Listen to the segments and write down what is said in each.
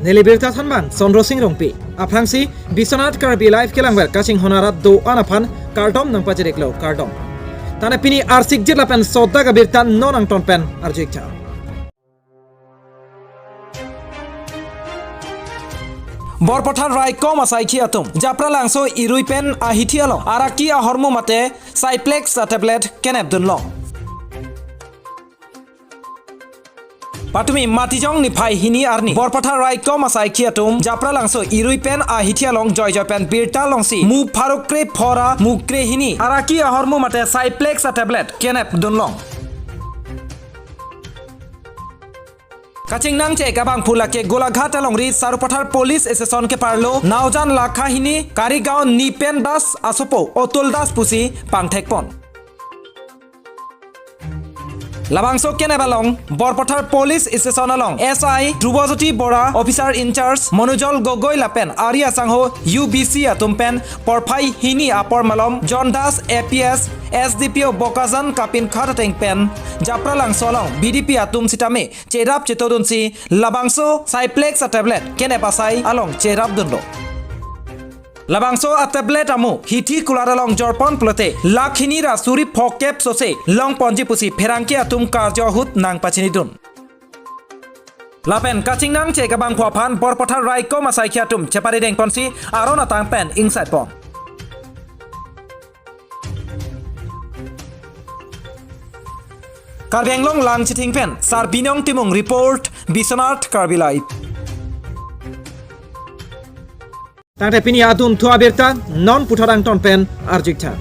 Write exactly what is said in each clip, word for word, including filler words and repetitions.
Neli birta thanbang Chandra Sing Rongpi. Aphrangsi Biswanath Karbi Live kelangver kachinghon arat do-an aphan kardom nangpachiriklo, kardom. Tane pini arsikjit lapen sodak abirta non angton pen arju-ik tha. Borpathar raikom asaikhi atum Japralangso irui pen ahithi along araki ahormu mate Cyplex a tablet kenep dunlong. Patumi Matijong niphai hini arni Borpathar raikom asaikhi atum Japralangso irui pen ahithi along joijoi pen birta longsi mu pharo kre phor a mu kre hini araki ahormu mate Cyplex a tablet kenep dunlong. Kachingnang che kabang phu lake Golaghat alongri Sarupathar Police Station keparlo Naojan lakha hini Karigaon Nipen Das asopo Otul Das pusi pangthekpon. Labangso kenep along Borpathar Police Station along S I Dhrubajyoti Bora, Officer in charge Monojol Gogoi lapen ari asangho U B C atum pen porphai hini apor malom John Das A P S, S D P O Bokajan kapinkhat ateng pen Japralangso along B D P atum sitame cherap chetodunsi labangso Cyplex a tablet kenep asai along cherap dunlo. Labangso a tablet amu hithi kulat along jorpon pulote lakh hini ra suri phokep sose longponji pusi pherangke atum karjo ahut nangpachinidun. Lapen kachingnang che kabang phu aphan Borpathar raikom asaikhi atum chepari dengponsi aron atang pen ingsaipon. Karbi Anglong Langchithing pen Sarbinong Timung report, Biswanath Karbi Live. Tangte pini adunthu abirta non puthot angton pen arju-ik tha.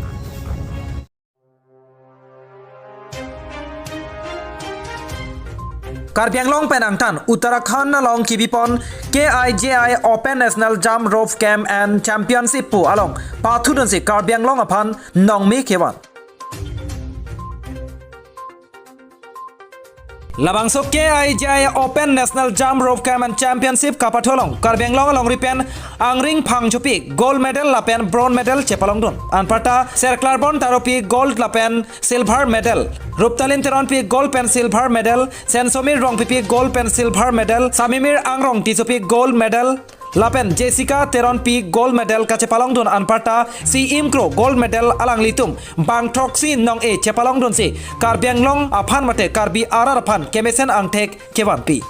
Karbi Anglong pen angtan Uttarakhand along kibipon K I J I Open National Jump Rope Camp and Championship pu along pathudunsi Karbi Anglong aphan nongme kevan. Labangso K I J I Open National Jump Rope Camp and Championship kapathu along Karbi Anglong alongri pen Angring Phangchopi gold medal lapen bronze medal chepalongdun. Anparta Serklarbon Taropi gold lapen silver medal, Ruptalin Teronpi gold pen silver medal, Sensomir Rongpipi gold pen silver medal, Samimir Angrong Tissopi gold medal, lapen Jessica Teronpi gold medal kachepalongdun anparta si imkro gold medal alanglitum bangthroksi nong-e chepalongdunsi Karbi Anglong aphan mate Karbi arat aphan kemesen angthek kevanpi.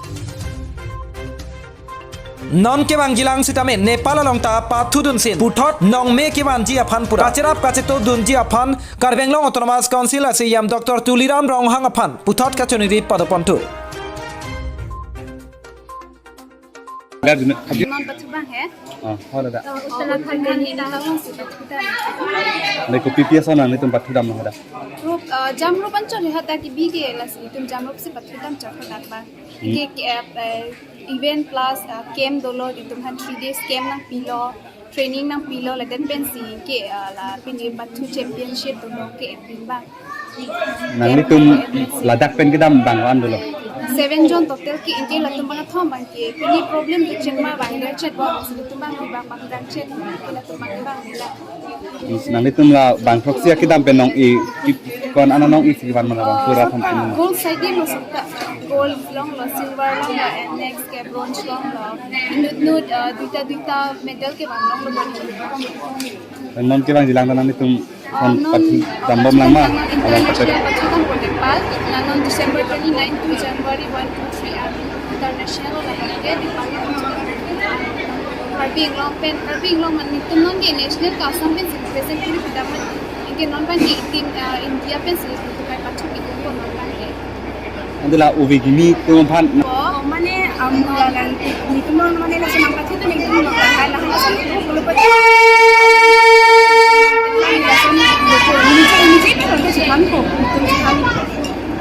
Non kevangjilang sitame Nepal along ta pathudunsin puthot nongme kevanji aphan pura kacherap kachetodunji aphan Karbi Anglong Autonomous Council a C E M Doctor Tuliram Ronghang aphan puthot kachoniri padoponthu. Dad, dun-, Non pathubang he. Ah, ho dada. Uttarakhand ni na hawang si pathuta. Neli kopi pi ason nanglitum pathudamlo dada? Rope, ah, jump rope anchot he hata kibike lasi itum jump rope si pathudam chot ko dak ba. Hmm. Ke, ke, eh, event plus, ah, camp dolo, itum aphan three days camp nangpilo, training nangpilo, laden pensi ke, ah, la pini pathu championship dolo ke epin bang. Nanglitum ladak pen kedam bang wan dolo? Seven jon total ke, anke latum bang athom bang ke. Pini problem tu chet ma bang, dia chet bang, si latum bang, bang bang dang chet, ke latum bang bang la. Nanglitum la bangthroksi akedam pen nong-e, ki-, ko-an ana nong-e si van mana bang pura tham pen. Gold side lo sukta. Gold longlo, silver longlo, and next ke bronze longlo. Inut nut, uh, duita duita medal kevan longlo. Non kevangjilang ta nanglitum non pathudambom lang ma? International pathudam ko Nepal, la non December twenty-nine to January one, two, three, ah, international la ke Nepal. Karbi Anglong pen, Karbi Anglong man nelitum non ke national ka Assam pensi represent kuri pidam man. Anke non bang ke team, ah, India pensi nelitum kai pathu pidam ko non bang ke. Ante la ove kimi atum aphan. Oh, mane, um, la lang, nelitum mane lason nangpathudun nelitum mane, la, la, la,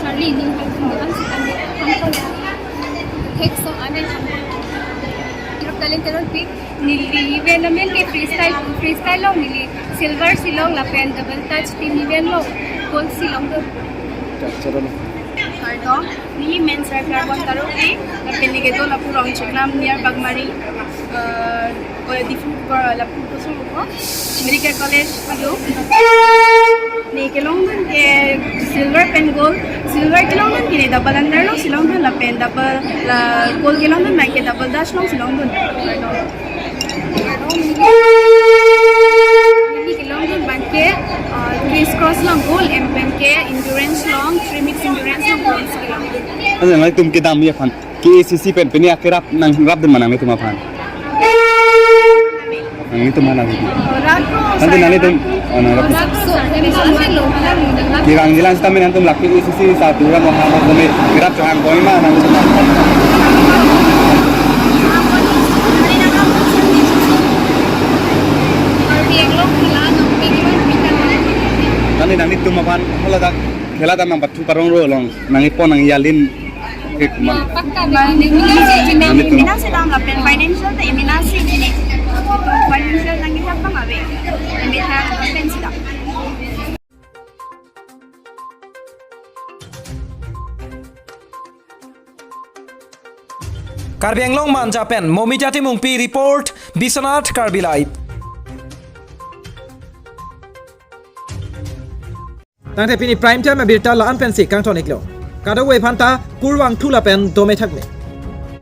Charlie, ning hal kum kan si kan. Thek so ane kan. Ruptalin Teronpi. Neli event amen ke freestyle, freestyle long neli silver si long lapen double touch team event long gold si long do. Kardom, neli men Serklarbon Taropi, lapen neli kedo lapu Rongcheklam near Bagmari. Uh, Diphu Lapu Kusum ko Medical College ado. Ne kelongdun ke silver pen gold, silver kelongdun ke ne double underlong si longdun lapen double la gold kelongdun abang ke double dash long si longdun. Neli kelongdun abang ke, uh, criss cross long gold, em pen ke endurance long, three mix endurance long gold si kelongdun. Asa nangtum kedam ya aphan K A C C pen pini akerap nangrapdun ma nangtum aphan? Nangtum aphan nang. Tadi nangtum, oh, nang rap. Kevangjilang sitame nangtum lake A C C sa tura mo ha mo kome kerap chohang koi ma nangtum aphan. Tadi nangtum aphan haladak khela ta nangpathu parong ro long nangipon nangyalin ke komat. Pakka nangtum. Mina sedang lapen financial te mina si ini. Financial nangkehap abang ave. Mina pen sedang. Karbi Anglong Manja pen Momita Timungpi report, Biswanath Karbi Live. Tangte pini prime time abirta la-an pensi kangton iklo. Kadokave aphanta kurvangthu lapen dome thakme.